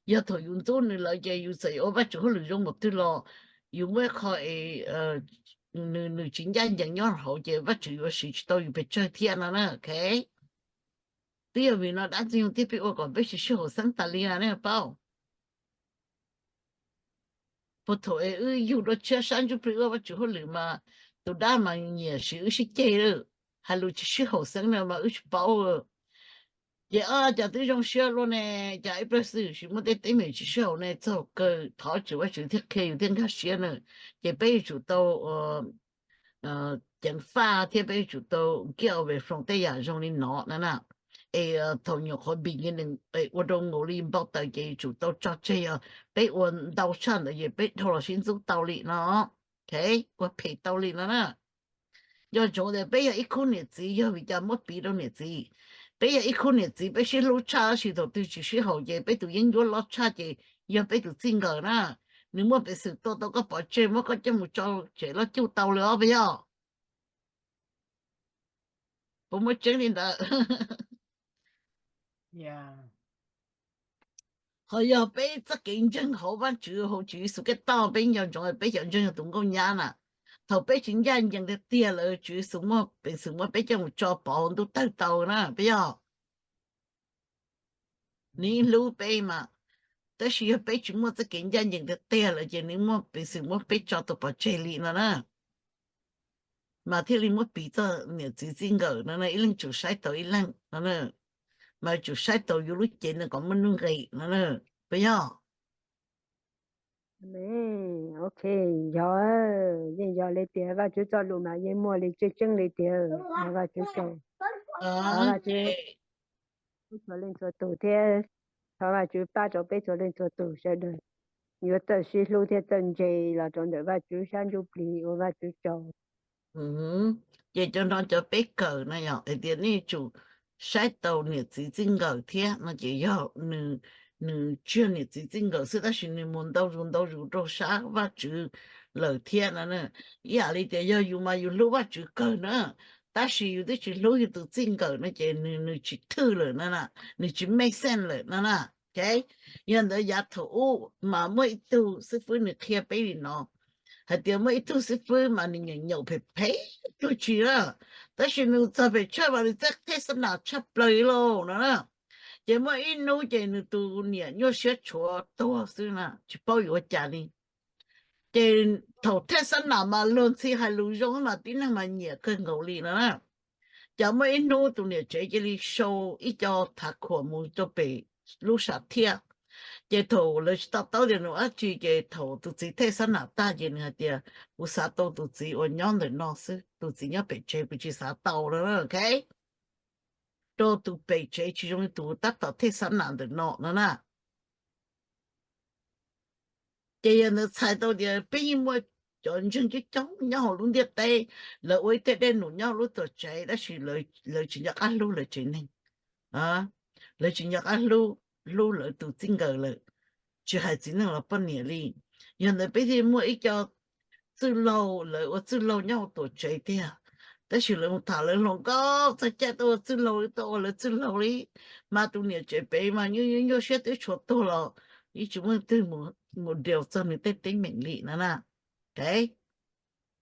Yog thaum yus ntxub nws lawm ces yus txawm ua Vajtswv hauj lwm zoo npaum twg los yus muaj ib qho es nws, nws tsis ncaj ncees nyob hauv ces Vajtswv yuav siv tsis tau yus pes tsawg thiab no na, ok. Twb yog vim no dab ntxwg nyoog thiaj pheej ua kom peb tsis sib haum xeeb tas li na, nej paub. Puag thaum es wb yug dua tshiab sab ntsuj plig ua Vajtswv hauj lwm mas tus dab mas nyiam siv wb sib ceg lawm, hais lus tsis sib haum xeeb na mas wb tsis paub. Ces o cas twb zoo siab luaj ne, cas ib pliag xwb sis muaj tej teeb meem tsis sib haum ne, txog kawg thov Tswv Vajtswv thiaj qhia yus thiaj nkag siab na. Ces peb yuav tsum tau ceev faj thiab peb yuav tsum tau get over from tej yam zoo li no na na. Es thaum nyuam qhuav beginning ua rau nkaus li npau taws ces yuav tsum tau tso tseg, yog peb ua ntau tshaj ntawd ces peb dhau los sib ntxub tau li no, ok, ua phem tau li no na. Nco ntsoov tias peb yog ib khub niam txiv, yog vim cas muab piv rau niam txiv? Peb yog ib khub niam txiv peb sib hlub tshaj tab sis thaum twg tsis sib haum ces peb tus yeeb ncuab loj tshaj ces yog peb tus txij nkawm na. Nws muaj peev xwm tua tau koj pov tseg muab koj coj mus tso tsev loj cuj tau li os, puas yog? Puas muaj tseeb li ntawd? Ho yog peb txoj kev ntseeg hauv Vajtswv, hauv Tswv Yexus Khetos, peb nco ntsoov peb cov ntseeg yog tus nkauj nyab na. Thaum peb tsis ncaj ncees tiag tiag lawm Tswv Yexus muaj peev xwm muab peb coj mus tso pov hauv ntuj tawg tau na, puas yog? Nws yeej hlub peb mas, tab sis yog peb tsis muaj txoj kev ncaj ncees tiag tiag lawm ces nws muaj peev xwm muab peb tso tau pov tseg li no na. Mas thiaj li muab piv txog niam txiv txij nkawm no, ib leeg tsum saib taus ib leeg no, mas tsum saib taus yus lub cev ntawd kom muaj nuj nqis no, puas yog? Ok, yog, yeej yog li tias Vajtswv txoj lus mas yeej muaj li tseeb tseeb li tiag, Vajtswv tsaug. Vajtswv txhua leej txhua tus thiab, thov Vajtswv pab rau peb txhua leej txhua tus sawv daws yuav txawj sib hlub thiab txawj ntse los rau ntawm Vajtswv sab ntsuj plig, ua Vajtswv tsaug. Ces cov no cov peb kawm no yog hais tias nej yuav tsum saib taus niam txiv txij nkawm thiab no ces yog nws, nws tsis yog niam txiv txij nkawm xwb tab sis nws mus ntau zus ntau zus rau sab Vajtswv lawm thiab no. Ib yam li tias yog yus mas yus hlub Vajtswv kawg na, tab sis yus twb tsis hlub yus tus txij nkawm no ces nws, nws tsis thwj lawm no na, nws tsis make sense lawm no na. Yog ntawd yav thaum ub mas muaj ib tug xib fwb nws qhia peb li no, hais tias muaj ib tug xib fwb mas nws nyaum nyaum phem phem ib tug tsis na, tab sis nws txog pem tshaj mas nws txawj thej xab nam tshaj plaws li lauj no na. Ces muaj ib hnub ces nws tus niam nyuaj siab tshuav tuag xwb na, tsis paub yuav ua cas li. Ces thaum thej xab nam mas luag ntxhi hais lus zoo mas tib neeg mas nyiam kawg nkaus li no na. Ces muaj ib hnub tus niam tsev cia li sau ib co thav khuam mus rau pem lub sam thiaj. Ces thaum lawv tsis to taub tias nws ua dab tsi ces thaum tus txiv thej xab nam tag ces nws hais tias, kuv xav tau tus txiv uas nyob ntawm no xwb, tus txiv nyob pem tsev kuv tsis xav tau no, ok. Rau tus pem tsev tsis zoo li tus tab tom thej xab nam ntawm no no na. Ces yog ntawd txhais tau tias peb yeej muaj cov ntseeg coob coob nyob hauv lub ntiaj teb, lawv ua ib teg dej num nyob hauv lub tuam tsev tab sis lawv tsis nco qab hlub lawv tsev neeg, lawv tsis nco qab hlub, hlub lawv tus txij nkawm lawm, tsis hais txiv neej los poj niam li. Yog ntawd peb thiaj muaj ib co txwj laug, lawv ua txwj laug nyob hauv tuam tsev tiag, tab sis lawv mus tham lawv hluas nkauj txog caij tuaj ua txwj laug, tuaj ua lawv txwj laug li, mas tus niam tsev pem mas nyuaj nyuaj siab twb tshuav tuag los yeej tsis muaj twg mus deal txog nws tej teeb meem li no na.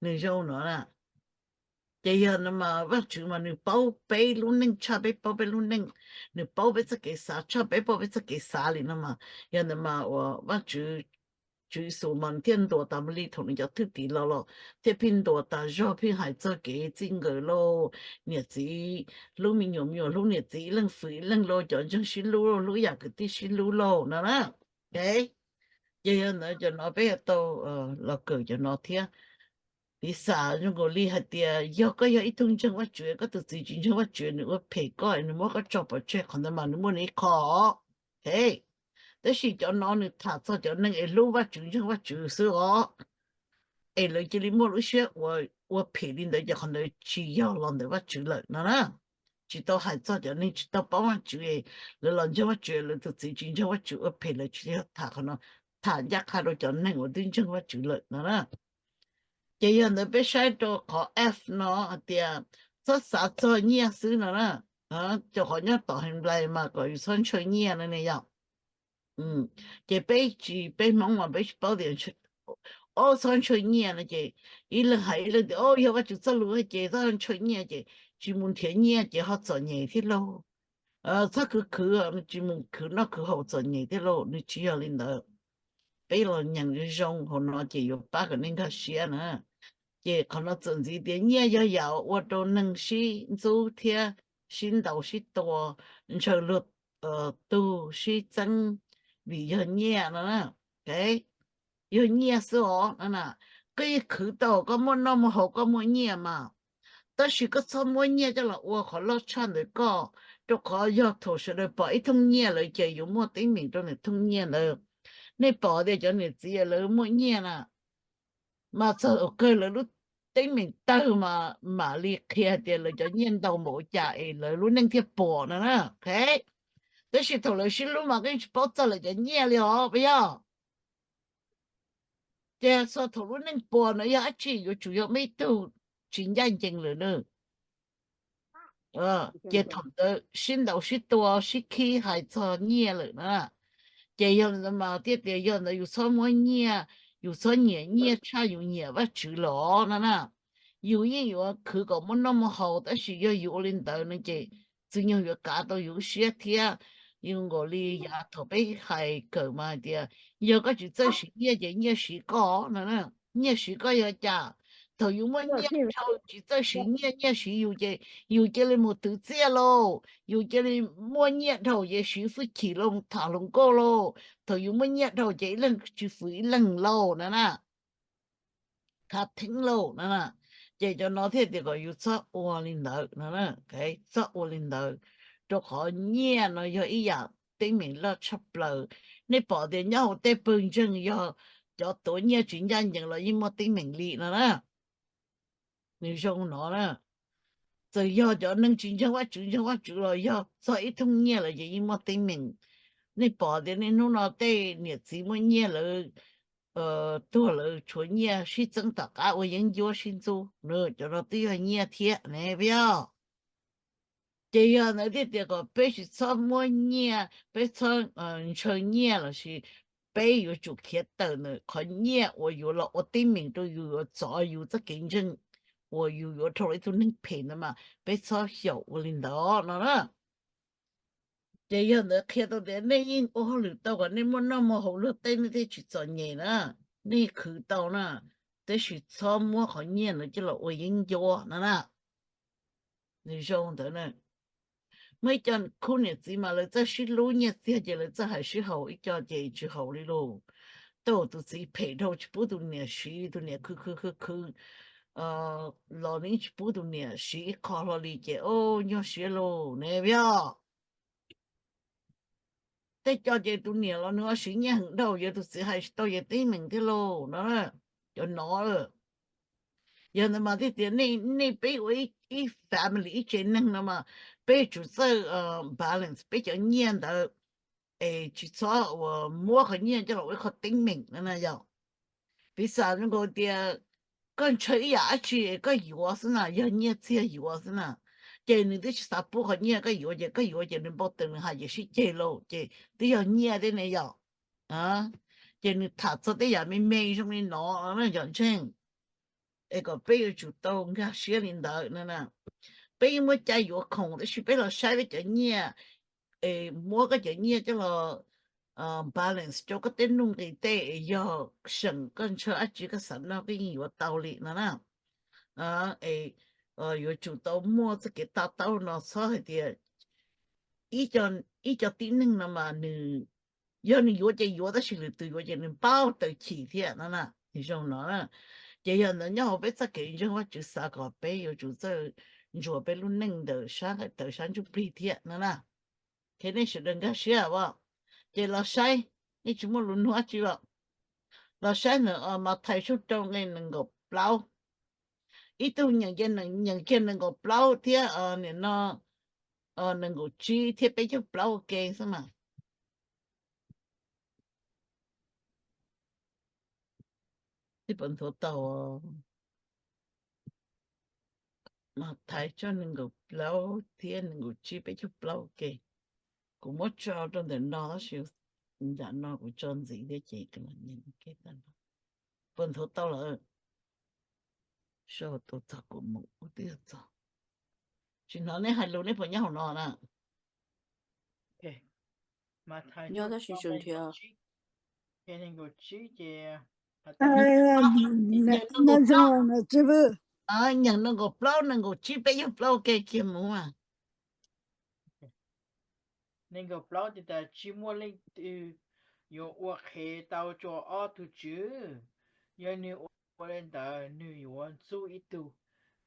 Nws zoo no na. Ces yog no mas Vajtswv mas nws paub peb lub neej tshaj peb paub peb lub neej, nws paub peb txoj kev xav tshaj peb paub peb txoj kev xav li no mas. Yog ntawd mas uas Vajtswv, Tswv Yexus mas thiaj ntuas tas li thaum nws cov thwj tim los los thiaj pheej ntuas tas zog pheej hais txog kev txij nkawm lauj, niam txiv hlub me nyuam, me nyuam hlub niam txiv, ib leeg fwm ib leeg lauj, cov ntseeg sib hlub lauj, hlub yam kwv tij sib hlub lauj no na. Ces yog ntawd cov no peb yuav tau los kawm cov no thiab. Piv xam zoo nkaus li hais tias yog koj yog ib tug ntseeg Vajtswv, koj tus txiv tsis ntseeg Vajtswv, nws ua phem koj, nws muab koj tso pov tseg, qhov ntawd mas nws muaj nws ib qho. Tab sis cov no nws tham txog cov neeg es hlub Vajtswv ntseeg Vajtswv xwb os, es lawv cia li muaj lub siab ua ua phem li ntawd ces qhov ntawd tsis yog los ntawm Vajtswv lawm no na. Tsis tau hais txog cov neeg tsis tau paub Vajtswv, lawv los ntseeg Vajtswv, lawv tus txiv tsis ntseeg Vajtswv ua phem, lawv tsis yog tham qhov no, tham ncaj qha rau cov neeg uas twb ntseeg Vajtswv lawm no na. Ces yog ntawd peb saib rau qhov F no hais tias txhob xav txog nyiaj xwb no na. Cov qhov nyob tom Henplais mas kom yus txhob ntshaw nyiaj no ne yom. Ces peb tsis, peb Hmoob mas peb tsis paub tias, o, txhob ntshaw nyiaj no ces ib leeg hais ib leeg tias, o, yog Vajtswv txoj lus ces txhob ntshaw nyiaj ces tsis mus nrhiav nyiaj ces ho txom nyem thiab lauj. Txhob khwv khwv, tsis mus khwv noj khwv haus txom nyem thiab lauj. Nws tsis yog li ntawd. Peb los nyeem zoo hauv no ces yuav pab kom nej nkag siab na. Ces qhov no txawm ntxiv tias nyiaj yog yam ua rau neeg sib ntxub thiab sib ntaus sib tua, ntshaw luag tug sib txeeb vim yog nyiaj no. Yog nyiaj xwb os no na. Koj yeej khwv tau koj muaj noj muaj haus koj muaj nyiaj mas, tab sis koj txhob muab nyiaj coj los ua qhov loj tshaj ntawd koj, rau qhov yog thaum sawv daws pom ib thooj nyiaj lawm ces yuav muaj teeb meem rau nws thooj nyiaj ntawd. Nej pom tias cov niam txiv lawv muaj nyiaj na, mas txog kawg lawv lub teeb meem tawg mas mam li qhia tias lawv cov nyiaj ntau npaum cas es lawv lub neej thiaj puas no na. Tab sis thaum lawv sib hlub mas koj yeej tsis paub txog lawv cov nyiaj li os puas yog? Ces txog thaum lub neej puas no yog dab tsi? Yuav tsum yog muaj ib tug tsis ncaj ncees lawm na. Ces thaum ntawd sib ntaus sib tua sib khib hais txog nyiaj lawm na. Ces yog li ntawd mas thiaj tias yog ntawd yus txhob muab nyiaj, yus txhob nyiam nyiaj tshaj yus nyiam Vajtswv los no na. Yus yeej yuav khwv kom muaj noj muaj haus, tab sis yog yus ua li ntawd no ces Txwv Nyoog yuav kav tau yus lub siab thiab. Yus nkaus li yav thaum peb hais kawm mas hais tias yog koj tsis txawj siv nyiaj ces nyiaj siv koj no. Nyiaj siv koj yog cas? Thaum yus muaj nyiaj dhau tsis txawj siv nyiaj, nyiaj siv yus ces yus cia li mus twv txiaj lauj, yus cia li muaj nyiaj dhau ces siv fwj chim lauj, mus tham hluas nkauj lauj. Thaum yus muaj nyiaj dhau ces ib leeg tsis fwm ib leeg lauj no na, khav theeb lauj no. Ces cov no thiaj tias kom yus txhob ua li ntawd no, txhob ua li ntawd, rau qhov nyiaj no yog ib yam teeb meem loj tshaj plaws. Nej pom tias nyob hauv tej pawg ntseeg yog cov tuav nyiaj tsis ncaj ncees los yeej muaj teeb meem li no na. Nws zoo no na. Txawm yog cov neeg tsis ntseeg Vajtswv, ntseeg Vajtswv los yog txog ib thooj nyiaj lawm ces yeej muaj teeb meem. Nej pom tias niaj hnub no tej niam txiv muaj nyiaj lawv tuag lawv tshuav nyiaj sib txeeb tom qab ua yeeb ncuab sib ntxub, cov no twb yog nyiaj thiab ne puas yog? Ces yog ntawd thiaj tias kom peb tsis txhob muab nyiaj, peb txhob ntshaw nyiaj lossis peb yuav tsum khiav tawm ntawm qhov nyiaj uas yuav los ua teeb meem rau yus, yuav txov yus txoj kev ntseeg uas yus yuav dhau los ib tug neeg phem ntawd mas peb txhob xyaum ua li ntawd no na. Ces yog ntawd qhia tau tias nej yeej ua hauj lwm tau kom nej muaj noj muaj haus luag tej nej thiaj tsis txom nyem na, nej khwv tau na, tab sis txhob muab qhov nyiaj ntawd coj los ua yeeb ncuab no na. Nws zoo ntawd na. Muaj ib co khub niam txiv mas lawv txawj sib hlub nyiaj txiag ces lawv txawj hais sib haum, ib co ces tsis haum li lauj. Tau tus txiv phem dhau tsis pub tus niam siv, tus niam khwv khwv khwv khwv los nws tsis pub tus niam siv ib qho hlo li ces o, nyuaj siab lauj ne puas yog? Tej co ces tus niam los nws ho siv nyiaj heev dhau, yog tus txiv hais tsis tau ces teeb meem thiab lauj no. Cov no, yog ntawd mas thiaj tias nej peb ua ib family ib tsev neeg no mas peb yuav tsum txawj balance peb cov nyiaj ntawd es tsis txhob uas muab qhov nyiaj coj los ua ib qho teeb meem no na yog. Piv xam zoo nkaus tias koj ntshaw ib yam dab tsi es koj yuav xwb na, yog nyiaj txiag yuav xwb na, ces nws twb tsis xav pub qhov nyiaj koj yuav ces koj yuav ces nws npau taws nws hais ces sib ceg lauj ces twb yog nyiaj thiab ne yom. Ces nws tham txog tej yam me me zoo li no cov ntseeg, es kom peb yuav tsum tau nkag siab li ntawd no na. Peb yeej muaj cai yuav khoom tab sis peb los saib peb cov nyiaj, es muab koj cov nyiaj coj los balance rau koj tej nuj nqis tej es yog seem koj ntshaw dab tsi koj xav noj koj yeej yuav tau li no na. Es yuav tsum tau muaj txoj kev to taub no, txhob hais tias ib co tib neeg no mas nws, yog nws yuav ces yuav tab sis lwm tus yuav ces nws npau taws chim thiab no na. Nws zoo no na. Ces yog ntawd nyob hauv peb txoj kev ntseeg Vajtswv xav kom peb yuav tsum txawj ntsuas peb lub neej ntawm sab nqaij tawv sab ntsuj plig thiab no na. Ces nej sawv daws nkag siab as, ces los saib, nej tsis muaj lus nug dab tsi los, los saib ntawm Mathais tshooj rau nqe nees nkaum plaub. ib tug nyeem ces nyeem kiag nees nkaum plaub thiab nim no nees nkaum tsib thiab peb caug plaub ua ke xwb mas. Tib puas nthuav tau? Mas thaiv tso nees nkaum plaub thiab nees nkaum tsib peb caug plaub ua ke. Kuv muab tso rau ntawm no tab sis nram no kuv tso ntxiv thiab ces puas nthuav tau lawm? Sau tus txog kuv mus ua twb yog txog. Tsis hnov nej hais lus, nej puas nyob hauv no na? Nyob tab sis tseem nrhiav. Nyob zoo na tsis vwm. Nyeem nees nkaum plaub nees nkaum tsib peb caug plaub ua ke kiag mus mas. Nees nkaum plaub tias tas tsis muaj leej twg yuav ua qhev tau rau ob tug tswv. Yog nws ua li ntawd nws yuav ntxub ib tug,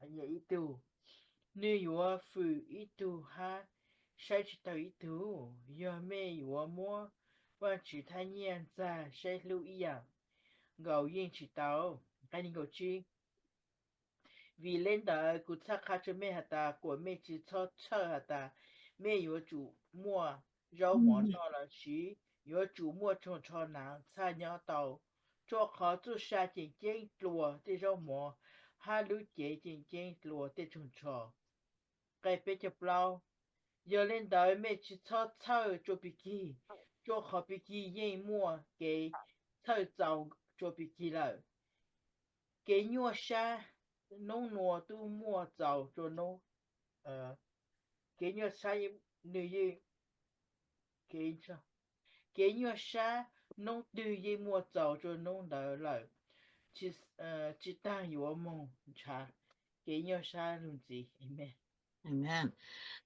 nyiam ib tug, nws yuav fwm ib tug hab saib tsis taus ib tug. Yog mej yuav muab Vaajtswv thaj nyiaj ntxag saib hlub ib yaam nkaus yeej tsis tau. Nqe nees nkaum tsib. Vim le ntawd kuv txhaj qha rua mej has tas, kuas mej tsi txhob txhawj has tas mej yuav tsum muaj zaub mov noj lossis yuav tsum muaj tsoos tsho naav txhaj nyob tau, rua qhov txuj sa tseem ceeb dlua tej zaub mov, hab lub cev tseem ceeb dlua tej tsoos tsho. Nqe peb caug plaub. Yog le ntawd mej tsi txhob txhawj rua pig kig, rua qhov pig kig yeej muaj kev txhawj txaus rua pig kig lawm. Kev nyuaj sab noob nua tub muaj txaus rua noob, kev nyuaj sab nws yeej, kev nyuaj sab noob twg yeej muaj txaus rua noob ntawd lawm, tsi taag yuav moog ntshav kev nyuaj sab lug ntxiv. Amen.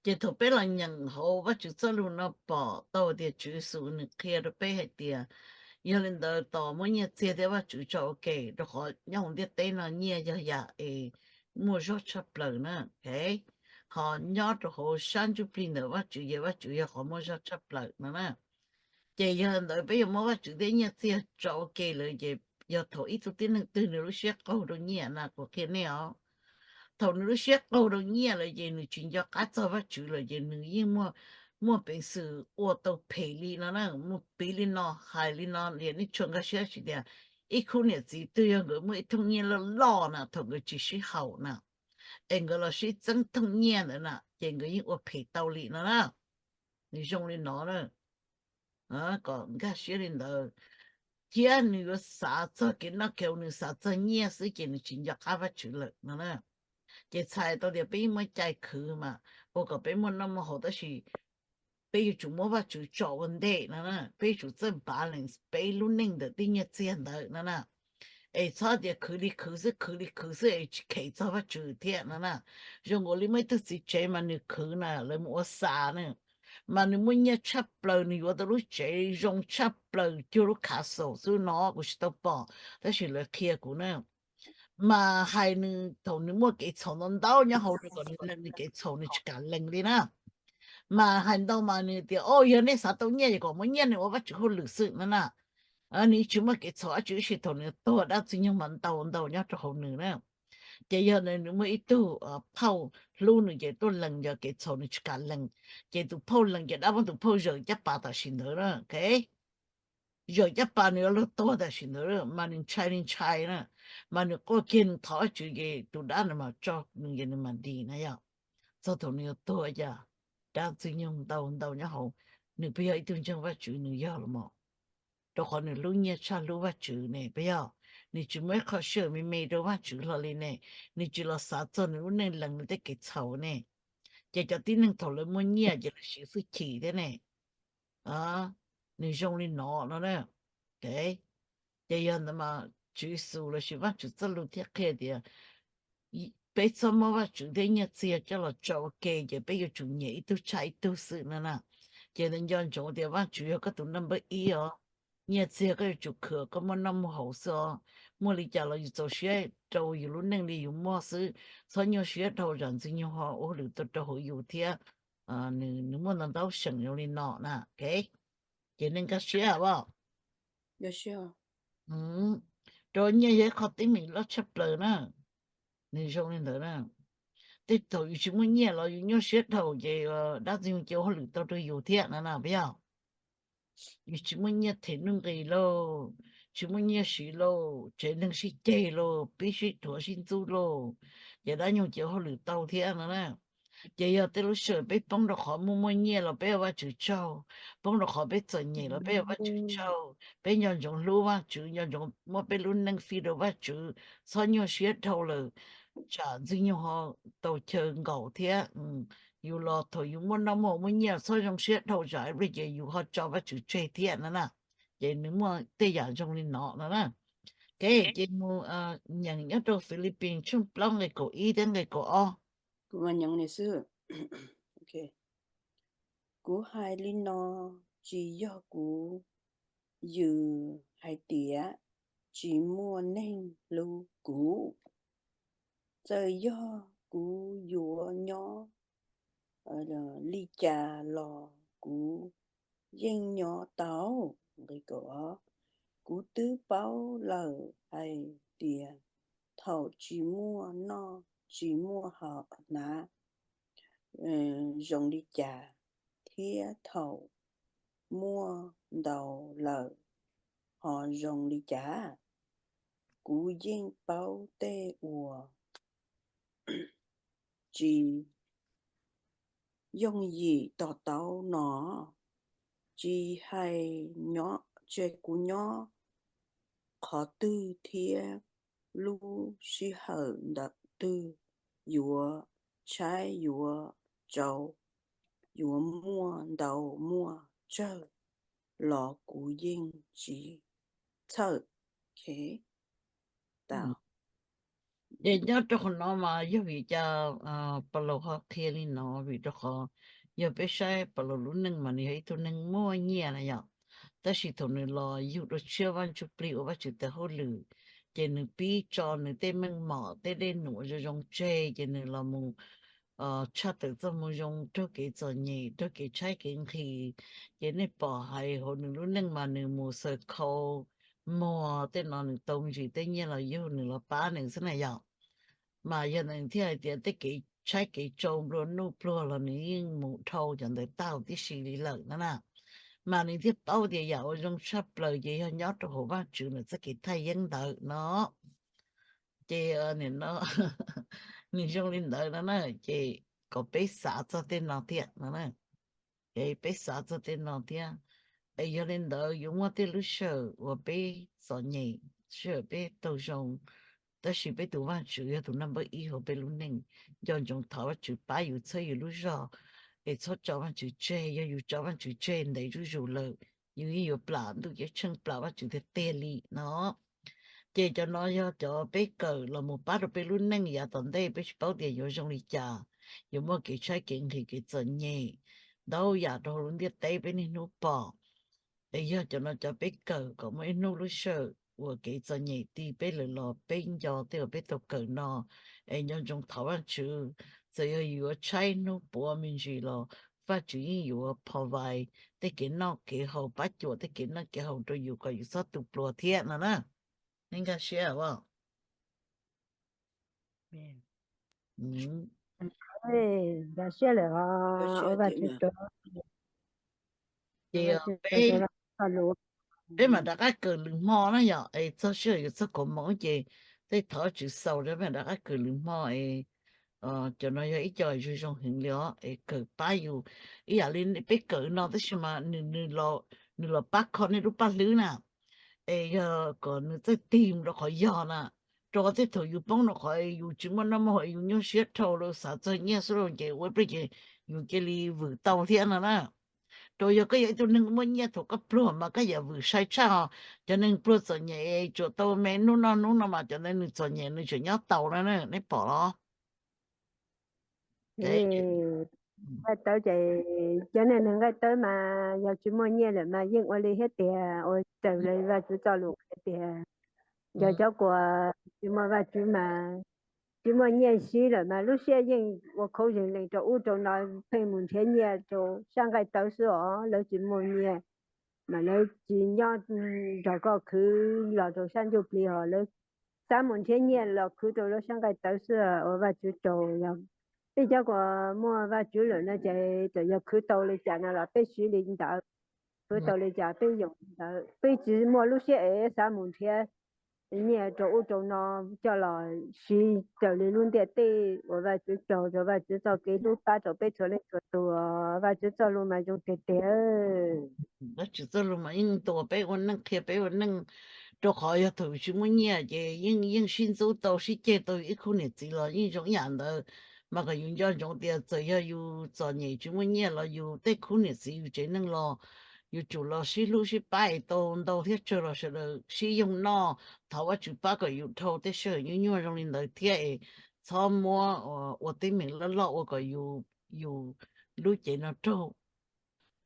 Ces thaum peb los nyeem hauv Vajtswv txoj lug no pom tau tias Tswv Yexus nws qhia rau peb hais tias, yog li ntawd tos muab nyiaj txiag thiab Vajtswv tso ua ke, rau qhov nyob hauv ntiaj teb no nyiaj yog yam es muaj zog tshaj plaws na. Ho nyob rau hauv sab ntsuj plig ntawm Vajtswv ces Vajtswv yog qhov muaj zog tshaj plaws no na. Ces yog li ntawd peb yuav muab Vajtswv thiab nyiaj txiag tso ua ke lawm ces yog thaum ib tug tib neeg twg nws lub siab qaug rau nyiaj na, kuv qhia nej os, thaum nws lub siab qaug rau nyiaj lawm ces nws tsis nco qab txog Vajtswv lawm ces nws yeej muaj peev xwm ua tau phem li no na. Muaj piv li no, hais li no, nej tsuas nkag siab tsis tias ib khub niam txiv twg yog nkawd muaj ib thooj nyiaj loj loj na, thaum nkawd tsis sib haum na, es nkawd los sib txeeb thooj nyiaj ntawd na ces nkawd yeej ua phem tau li no na. Nws zoo li no na, kom nkag siab li ntawd. Thiab nws yuav xav txog kev noj kev haus, nws xav txog nyiaj xwb ces nws tsis nco qab Vajtswv lawm no na. Ces txhais tau tias peb yeej muaj cai khwv mas ua kom peb muaj noj muaj haus tab sis peb yuav tsum muab Vajtswv tso ua ntej no na. Peb yuav tsum txawj balance peb lub neej ntawm tej nyiaj txiag ntawd no na. Es txhob tias khwv li khwv xwb, khwv li khwv xwb es tsis kheev txog Vajtswv thiab no na. Zoo nkaus li muaj ib tug txiv tsev mas nws khwv na, lawv mus ua xav na, mas nws muaj nyiaj tshaj plaws, nws yuav tau lub tsev zoo tshaj plaws, cuag lub castle xwb no, kuv tsis tau pom tab sis lawv qhia kuv na. Mas hais nws, thaum nws muaj kev txhaum ntau ntau nyob hauv nws kom nws lees nws kev txhaum nws tsis kam lees li na. Mas hais ntau mas nws tias, o, yog nej xav tau nyiaj ces kom muab nyiaj nws ua Vajtswv hauj lwm xwb no na. Nws tsis muaj kev txhaum dab tsi, tab sis thaum nws tuag dab Ntxwg Nyoog mas ntau ntau nyob rau hauv nws na. Ces yog nws muaj ib tug phauj hlub nws ces tuaj lees, yog kev txhaum nws tsis kam lees, ces tus phauj lees ces dab muab tus phauj zawm caj pas tam sim ntawd na. Zawm caj pas nws yuav luag tuag tam sim ntawd mas nws ntshai li ntshai na. Mas nws quaj kiag nws thov Vajtswv ces tus dab nws mam tso nws ces nws mam dim na yom. Txog thaum nws yuav tuag cas dab Ntxwg Nyoog ntau ntau nyob hauv, nws puas yog ib tug ntseeg Vajtswv? Nws yog los mas. Rau qhov nws hlub nyiaj tshaj hlub Vajtswv ne, puas yog? Nws tsis muaj ib qho sij hawm me me rau Vajtswv hlo li ne. Nws tsis los xav txog nws lub neej lees nws tej kev txhaum ne. Ces cov tib neeg thaum lawv muaj nyiaj ces lawv siv hwj chim thiab ne. Nws zoo li no no na. Ces yog ntawd mas Tswv Yexus lossis Vajtswv txoj lus thiaj qhia tias peb txhob muab Vajtswv thiab nyiaj txiag coj los tso ua ke, ces peb yuav tsum nyiam ib tug tshaj ib tug xwb no na. Ces nco ntsoov tias Vajtswv yog koj tus number ib os. Nyiaj txiag koj yuav tsum khwv koj muaj noj muaj haus xwb os. Muaj li cas los yus txaus siab rau yus lub neej li yus muaj xwb, txhob nyuaj siab dhau zam Ntxwg Nyoog ho ua hauj lwm tau rau hauv yus thiab. Nws muaj ntau ntau seem zoo li no na. Ces nej nkag siab os. Rau nyiaj yog ib qho teeb meem loj tshaj plaws na. Nws zoo li ntawd na. Tej thaum yus tsis muaj nyiaj los yus nyuaj siab dhau ces dab ntxwg nyoog cia ua hauj lwm tau rau yus thiab no na puas yog? Yus tsis muaj nyiaj them nuj nqis lauj, tsis muaj nyiaj siv lauj, tsev neeg sib ceg lauj, pib sib dhuav sib ntxub lauj, ces dab ntxwg nyoog cia ua hauj lwm tau thiab no na. Ces yog tej lub sij hawm peb poob rau qhov muaj muaj nyiaj los peb ua Vajtswv tsaug, poob rau qhov peb txom nyem los peb ua Vajtswv tsaug, peb nco ntsoov hlub Vajtswv, nco ntsoov muab peb lub neej fij rau Vajtswv, txhob nyuaj siab dhau lawm, tsam ntxwg nyoog ho tau chaw nkaum thiab. Yus los thaum yus muaj noj muaj haus muaj nyiaj txhob zoo siab dhau tsam ib pliag ces yus ho tso Vajtswv tseg thiab no na. Ces nws muaj tej yam zoo li no no na. Ok, ces mus nyeem nyob rau Philippines tshooj plaub nqe kaum ib thiab nqe kaum ob. Kuv mam nyeem li xwb. Kuv hais li no tsis yog kuv yws hais tias tsis muaj neeg hlub kuv. Txawm yog kuv yuav nyob li cas los kuv yeej nyob tau. Nqe kaum ob, kuv twb paub lawm hais tias thaum tsis muaj noj tsis muaj haus hnav zoo li cas, thiab thaum muaj ntau lawm ho zoo li cas. Kuv yeej paub tej uas tsis yooj yim to taub no, tsis hais kuv nyob qhov twg thiab lub sij hawm ntawm twg, yuav tshaib yuav tsau, yuav muaj ntau muaj tsawg los kuv yeej tsis txhawj. Ces nyob rau qhov no mas yog vim cas Paulus ho qhia li no? Vim rau qhov yog peb saib Paulus lub neej mas nws yog ib tug neeg muaj nyiaj na yom, tab sis thaum nws los yug dua tshiab Vaj Ntsuj Plig ua Vajtswv tes hauj lwm, ces nws pib tso nws tej meej mom tej dej num zoo zoo tseg, ces nws los mus tshaj tawm txoj moo zoo raug kev txom nyem raug kev tshaib kev nqhis. Ces nej pom hais hauv nws lub neej mas nws mus xaws khau muag tej no nws tau me ntsis tej nyiaj los yug nws los pab nws xwb na yom. Mas yog nws thiaj hais tias tej kev tshaib kev tsau nplua nuj pluag los nws yeej mus dhau cov ntawd tau tib si li lawm no na. Mas nws thiaj paub tias yam uas zoo tshaj plaws ces yog nyob rau hauv Vajtswv nws txoj kev thaj yeeb ntawd no. Ces nim no nws zoo li ntawd no na, ces kom peb xav txog tej no thiab no na. Es peb xav txog tej no thiab, es yog li ntawd yuav muaj tej lub sij hawm uas peb txom nyem, sij hawm peb taug zoo, tab sis peb tus Vajtswv yog tus naj npawb ib hauv peb lub neej. Nco ntsoov thov Vajtswv pab yus txhawb yus lub zog, es txhob tso Vajtswv tseg. Yog yus tso Vajtswv tseg ntev zuj zus lawm, yus yeej yuav plam ntuj ceeb tsheej plam Vajtswv tiag tiag li no. Ces cov no yog cov peb kawm los mus pab rau peb lub neej yav tom ntej, peb tsis paub tias yuav zoo li cas, yuav muaj kev tshaib kev nqhis kev txom nyem, ntau yam rau hauv lub ntiaj teb peb niaj hnub pom. Es yog cov no cov peb kawm kom muaj ib hnub lub sij hawm uas kev txom nyem ti peb lawm los peb nco tej uas peb tau kawm no, es nco ntsoov thov Vajtswv. Txawm yog yuav tshaib hnub puav me ntsis los Vajtswv yeej yuav provide tej kev noj kev haus, pab cuam tej kev noj kev haus rau yus kom yus txhob tu pluas thiab no na. Nej nkag siab os? Nkag siab lawm os. Ces peb mam rov qab kawm lwm hmo na yom, es txog sij hawm yuav txog kaum moos ces tej thov Vajtswv xaus, peb mam rov qab kawm lwm hmo es cov no yog ib co zoo zoo heev li os, es kawm pab yus ib yam li peb kawm no tab sis mas nws los pab kho nej lub paj hlwb na. Es yog kom nws txawj tig mus rau qhov yog na, rau qhov tej thaum yus poob rau qhov yus tsis muaj noj muaj haus, yus nyuaj siab dhau lawm xav txog nyiaj xwb los ces ua ib pliag ces yus cia li vwm tau thiab no na. Rau yog koj yog ib tug neeg muaj nyiaj thaum koj pluag mas koj yam vwm sai tshaj os. Cov neeg pluag txom nyem tsuas tau me hnub no hnub no mas cov ntawd nws txom nyem nws tseem nyob taus no na, nej pom los? Nqaij tawb ces cov neeg nqaij tawb mas yog tsis muaj nyiaj lawm mas yeej ua li thiab tiag, ua raws li Vajtswv txoj lus hais tias, yog cov kuas tsis muaj Vajtswv mas tsis muaj nyiaj siv lawm mas lub siab yeej ua khaub zeeg lees rau ub rau no, pheej mus nrhiav nyiaj rau sab nqaij tawb xwb os. Lawv tsis muaj nyiaj mas lawv tsis nyob nrog koj khwv los rau sab ntsuj plig os, lawv xav mus nrhiav nyiaj los khwv rau lub sab nqaij tawv xwb os Vajtswv tsaug. Yog peb cov uas muaj Vajtswv lawm no ces txawm yog khwv tau li cas no los peb siv li ntawd, khwv tau li cas peb yoom li ntawd, peb tsis muaj lub siab es xav mus nrhiav nyiaj rau ub rau no coj los siv raws li lub ntiaj teb. Ua Vajtswv tsaug rau Vajtswv txoj kev hlub pab rau peb txhua leej txhua tus. Vajtswv txoj lus mas zoo tiag tiag. Vajtswv txoj lus mas yeej ntuas peb ua neej, qhia peb ua neej, rau qhov yog thaum tsis muaj nyiaj ces yeej yeej sib ntxub tau sib ceg tau ib khub niam txiv los yeej zoo ib yam ntawd. Mas kom yus nco ntsoov tias txawm yog yus txom nyem tsis muaj nyiaj los yus tej khub niam txiv yus tsev neeg los yuav tsum los sib hlub sib pab es tau ntau thiab tsawg los sawv daws sib yoog noj. Thov Vajtswv pab kom yus dhau tej sij hawm nyuaj nyuaj zoo li ntawd thiab es txhob muab ua teeb meem loj loj ua kom yus lub cev no raug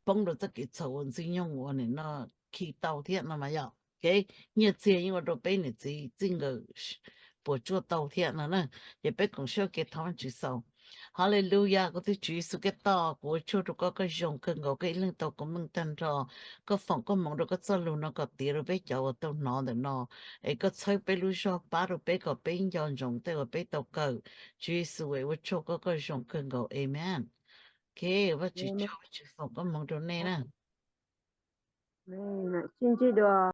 poob rau txoj kev txhaum uas Ntxwg Nyoog uas nim no khi tau thiab no mas yom. Nyiaj txiag yeej ua rau peb niam txiv txij nkawm puas tsuaj tau thiab no na. Ces peb koom siab ua ke thov Vajtswv xaus. Hallelujah, kuv tus Tswv Yexus Khetos, kuv ua tsaug rau koj, koj zoo kawg nkaus, koj ib leeg tau koob meej tag nrho. Koj foom koj hmoov rau koj txoj lus no kom tiav rau peb cov uas tau hnov ntawm no, es koj txhawb peb lub zog pab rau peb kom peb nco ntsoov tej uas peb tau kawm. Tswv Yexus es ua tsaug koj, koj zoo kawg nkaus. Amen. Ok, Vajtswv tsaug, Vajtswv foom koob hmoov rau nej na. Sib ntsib dua.